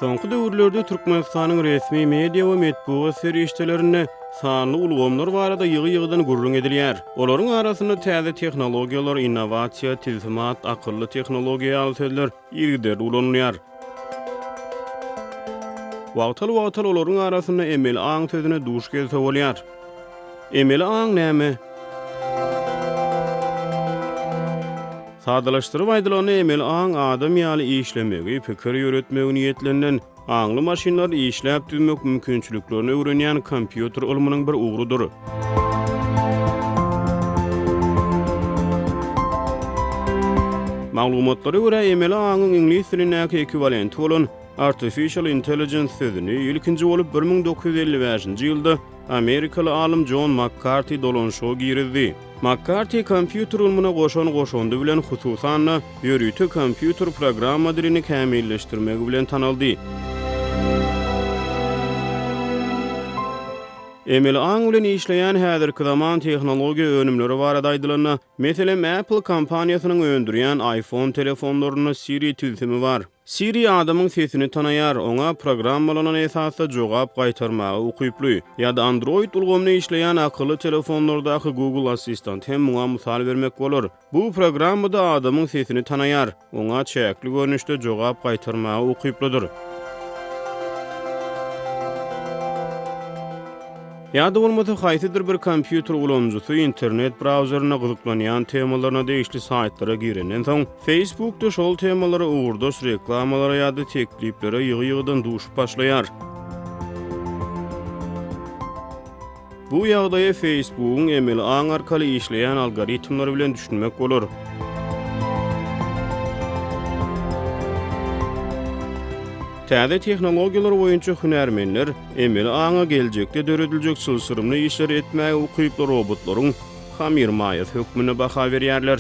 Soňky döwürlerde Türkmenistanyň resmi media we metbugat serişdelerinde sanly ulgamlar barada ýygy-ýygydan gürrüň edilýär. Olaryň arasynda täze tehnologiýalar, innowasiýa, tilsimat, akylly tehnologiýa ýaly sözler yzygiderli ulanylýar. Wagtal-wagtal olaryň arasynda emeli aň sözüne duş gelse bolýar. Emeli aň näme? Sadalaşdyryp aýdylanda, emeli aň adam ýaly işlemegi, pikir ýöretmegi niýetlenilen, aňly maşynlary işläp düzmek mümkinçiliklerini öwrenýän kompýuter ylmynyň bir ugrudyr. Maglumatlara görä, emeli aňyň iňlis dilindäki ekwiwalenti bolan Artificial Intelligence sözüni ilkinji bolup 1955-nji ýylda Amerikaly alym Jon Makkarti dolanyşyga girizdi. Makkarti kompýuter ylmyna goşan goşandy bilen, hususan-da, ýörite kompýuter programma dilini kämilleşdirmegi bilen tanaldy. Emeli aň bilen işleýän häzirki zaman tehnologiýa önümleri barada aýdylanda, meselem, Apple kompaniýasynyň öndürýän iPhone telefonlarynda Siri tilsimi bar. Siri adamyň sesini tanaýar, oňa programmalanan esasda jogap gaýtarmaga ukyply. Ýa-da Android ulgamynda işleýän akylly telefonlardaky Google Assistant hem muňa mysal bermek bolar. Bu programma-da adamyň sesini tanaýar, oňa çäkli görnüşde jogap gaýtarmaga ukyplydyr. Ýa-da bolmasa haýsydyr bir kompýuter ulanyjysy internet brauzerinde gyzyklanýan temalaryna degişli saýtlara girenden soň, Facebookda şol temalara ugurdaş reklamalara ýa-da tekliplere ýygy-ýygydan duşup başlaýar. Bu ýagdaýa Facebookyň emeli aň arkaly işleýän algoritmleri bilen düşünmek bolar. Täze tehnologiýalar boýunça hünärmenler emeli aňa geljekde dörediljek çylşyrymly işleri etmäge ukyply robotlaryň hamyrmaýasy hökmünde baha berýärler.